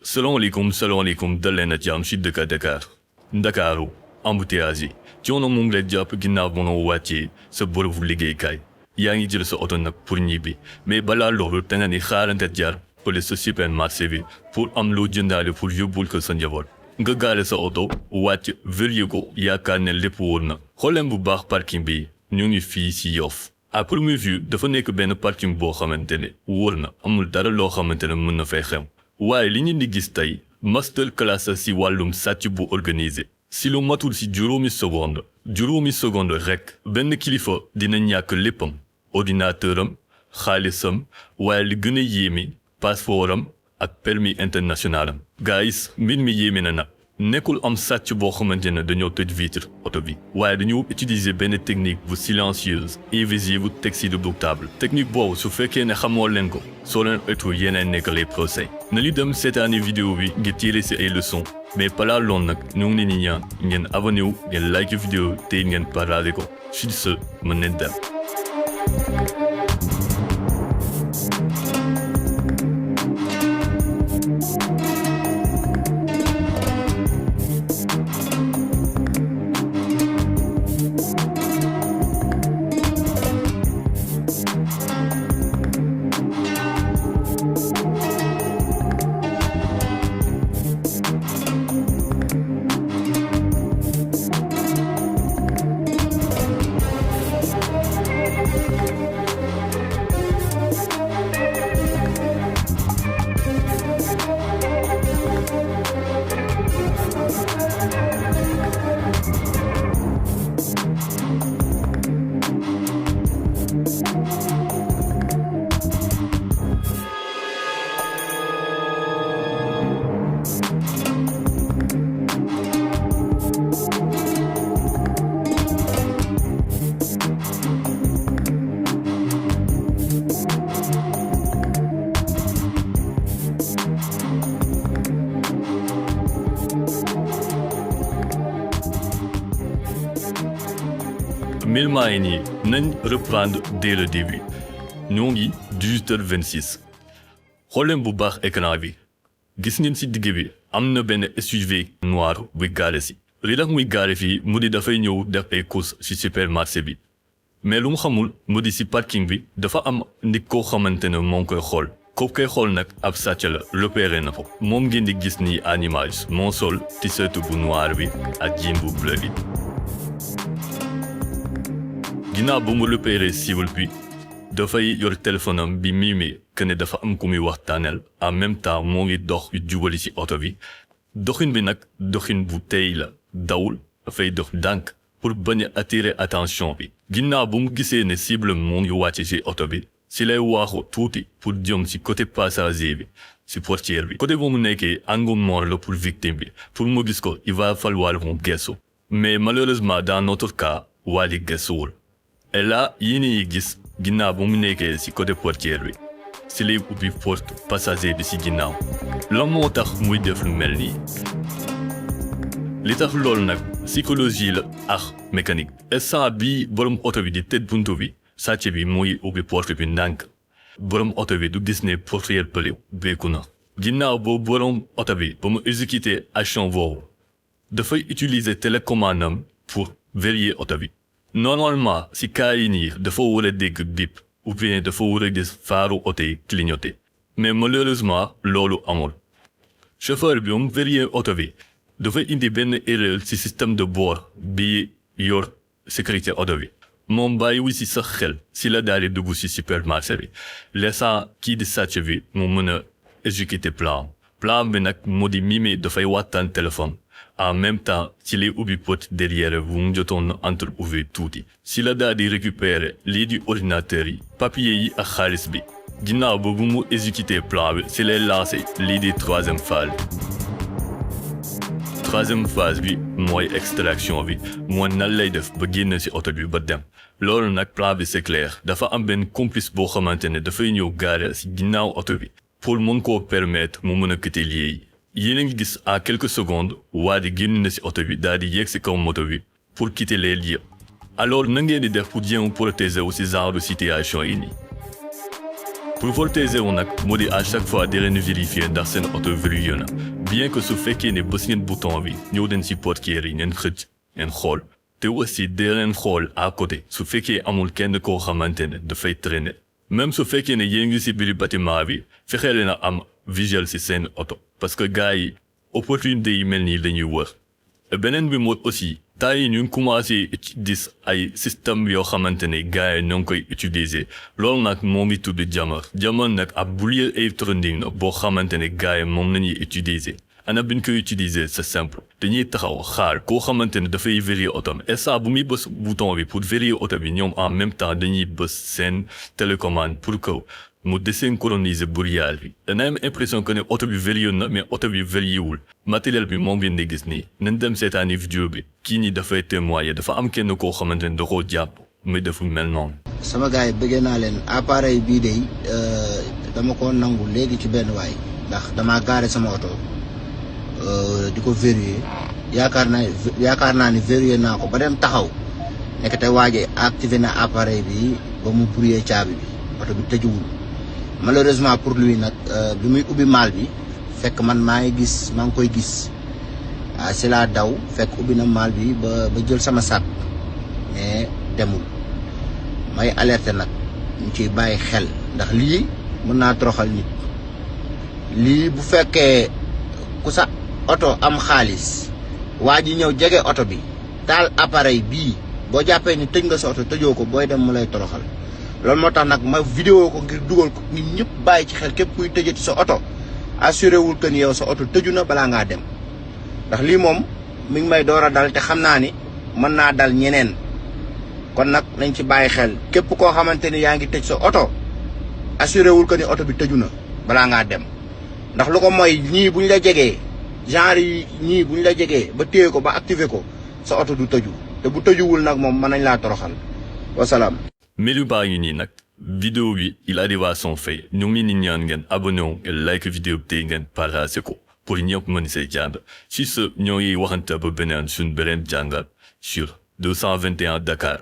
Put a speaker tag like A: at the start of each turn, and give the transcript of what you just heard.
A: salaamaaleykum dal leen ak jàmm ci dëkk Dakar Ndakaaru embouteillage yi coono mu ngi lay jàpp ginnaaw ba nga wàccee sa bërëbu liggéeykaay yaa ngi jël sa oto nag pour ñibbi mais balaa loolu da nga ni xaarante jaar fële sa supermarché bi pour am loo jëndaale pour yóbbul ko sa njaboot nga gaare sa oto wàcc vérifier ko yaakaar ne lépp wóor na xooleen bu baax parking bi ñu ngi fii ci Yoff à première vue dafa nekk benn parking boo xamante ne wóor na amul dara loo xamante ne mën na fay xew waaye li ñu di gis tey master class ci wàllum sàcc bu organisé si lu matul ci juróomi seconde rek benn kilifa dina ñàkk léppam ordinateur am xaalisam waaye li gën a yéeme passeport am ak permis international am guys mbir mi yéeme na nag nekkul am sàcc boo xamante ne dañoo tëj vitre oto bi waaye dañoo utiliser benn technique bu silencieuse invisible textile technique boobu su fekkee ne xamoo leen ko soo leen ëttu yeneen nekk les procès na li dem seetaani vidéo bi ngir tirer ci ay leçons mais balaa loon nag ñu ngi leen di ñaan ngeen abonné wu ngeen like vidéo te ngeen partagé ko sur ce mën nañ dem. Milma yi nii nañ reprendre dès le début ñoo ngi 18h26 xooleen bu baax écran bi gis ngeen ci digg bi am na benn SUV noir buy gaare ci li tax muy gaare fii mu di dafay ñëw def ay courses ci supermarché bi mais lu mu xamul mu di ci parking bi dafa am nit koo xamante ne moo ngi koy xool kooku koy xool nag ab sàcc la repéré na ko moom ngeen di gis nii en image moo sol t-shirt bu noir bi ak jean bu bleu bi ginnaaw ba mu repéré cible bi dafay yor téléphone am bi mimé que ne dafa am ku muy waxtaaneel en même temps moo ngi dox jubali ci oto bi doxin bi nag doxin bu tey la dawul dafay dox ndànk pour bañ a attirer attention bi ginnaaw bu mu gisee ne cible moo ngi wàcc ci oto bi ci lay waaxu tuuti pour jëm ci côté passager bi ci portière bi côté bu mu nekkee angle mort la pour victime bi pour mu gis ko il va falloir mu gëstu mais malheureusement dans notre cas waa ji gëstuwul et là yéen yi gis ginnaaw bu mu nekkee ci côté portière bi ci lay ubbi porte passager bi ci ginnaaw lan moo tax muy def lu mel nii li tax loolu nag psychologie la ak mécanique instant bi borom oto bi di tëj buntu bi sàcc bi muy ubbi porte bi ndànk borom oto bi du gis ne portière bële ubbeeku na ginnaaw boobu borom oto bi ba mu exécuter action boobu dafay utiliser télécommande am pour verrouiller oto bi normalement ci cas yi nii dafa war a dégg bip ou bien dafa war a gis faaru oto yi clignoté mais malheureusement loolu amul chauffeur bi mu verrouiller oto bi dafay indi benn erreur ci système de bord bi yor sécurité oto bi moom bàyyiwu ci sax xel ci la daal di dugg ci supermarché bi laissant kii di sàcc bi mu mën a exécuter plan bi nag moo di mimi dafay waxtaan téléphone en même temps ci lay ubbi porte derrière bu mu jotoon entre ouvert tuuti ci la daal di récupérer lii di ordinateur yi papier yi ak xaalis bi ginnaaw ba bu mu exécuter plan bi ci lay lancé lii di troisième phase bi mooy extraction bi mooy nan lay def ba génn ci oto bi ba dem loolu nag plan bi c'est clair dafa am benn complice boo xamante ne dafay ñëw gaare ci ginnaaw oto bi pour mën koo permettre mu mën a quitter lieu yi yéen a ngi gis à quelques secondes waa di génn na ci oto bi daal di yéeg ci kaw moto bi pour quitter les lieux alors na ngeen di def pour jéem protéger wu ci genre de situation yi nii pour voltiger wu nag moo di à chaque fois di leen vérifier ndax seen oto verrouillé na bien que su fekkee ne bës ngeen bouton bi ñëw den si portière yi ngeen xëcc ngeen xool te aussi dee leen xool à côté su fekkee amul kenn koo xamante ne dafay traîner même su fekkee ne yéen ngi si biir bâtiment bi fexee leen a am visuel si seen oto parce que gars yi opportunité yi mel nii dañuy wër beneen bi moo aussi temps yi ñu ngi commencé gis ay système yoo xamante ne gars yi ñoo ngi koy utiliser loolu nag moo ngi tudd jammer nag ab boulier électronique na boo xamante ne gars yi moom nañuy utiliser ana bi ñu koy utiliser c'est simple dañuy taxaw xaar koo xamante ne dafay verrouiller oto bi et ça bu muy bës bouton bi pour verrouiller oto bi ñoom en même temps dañuy bës seen télécommande pour que mu désynchroniser brouillage bi dana am impression que ne oto bi verrouillé na mais oto bi verrouillé wul matériel bi moom ngeen di gis nii nañ dem seetaani vidéo bi kii nii dafay témoigner dafa am kenn koo xamante ne da koo jàpp mais dafa mel noonu.
B: sama gars yi bëggee naa leen appareil bii de dama ko nangu léegi ci benn waay ndax damaa gaare sama oto di ko verrouiller yaakaar naa ni verrouiller naa ko ba dem taxaw nekk te waaje activé na appareil bi ba mu brouillé caabi bi oto bi tëjuwul. malheureusement pour lui nag bi muy ubbi maal bi fekk man maa ngi koy gis si laa daw fekk ubbi na maal bi ba jël sama sac mais demul may alerter nag ñu ciy bàyyi xel ndax lii mën naa toroxal nit lii bu fekkee ku sa oto am xaalis waa ji ñëw jege oto bi taal appareil bii boo jàppee ni tëj nga sa oto tëjoo ko booy dem mu lay toroxal. loolu moo tax nag ma vidéo ko ngir dugal ko nit ñëpp bàyyi ci xel képp kuy tëjati sa oto assuré wul que ni yow sa oto tëju na balaa ngaa dem ndax lii moom mi ngi may door a dal te xam naa ni mën naa dal ñeneen kon nag nañ ci bàyyi xel képp koo xamante ni yaa ngi tëj sa oto assuré wul que ni oto bi tëju na balaa ngaa dem ndax lu ko mooy ñii buñ la jegee genre yi ñii buñ la jegee ba téye ko ba activé ko sa oto du tëju te bu tëjuwul nag moom mën nañ laa toroxal wasalaam.
A: Melu baa ngi nii nag vidéo bi il arrive à son fait ñu ngi ni ñaan ngeen abonné wu ngeen like vidéo bi tey ngeen partagé ko pour ñëpp mën see jàng si ce ñoo ngi waxante ba beneen suñ beneen jàngat sur 221 Dakar.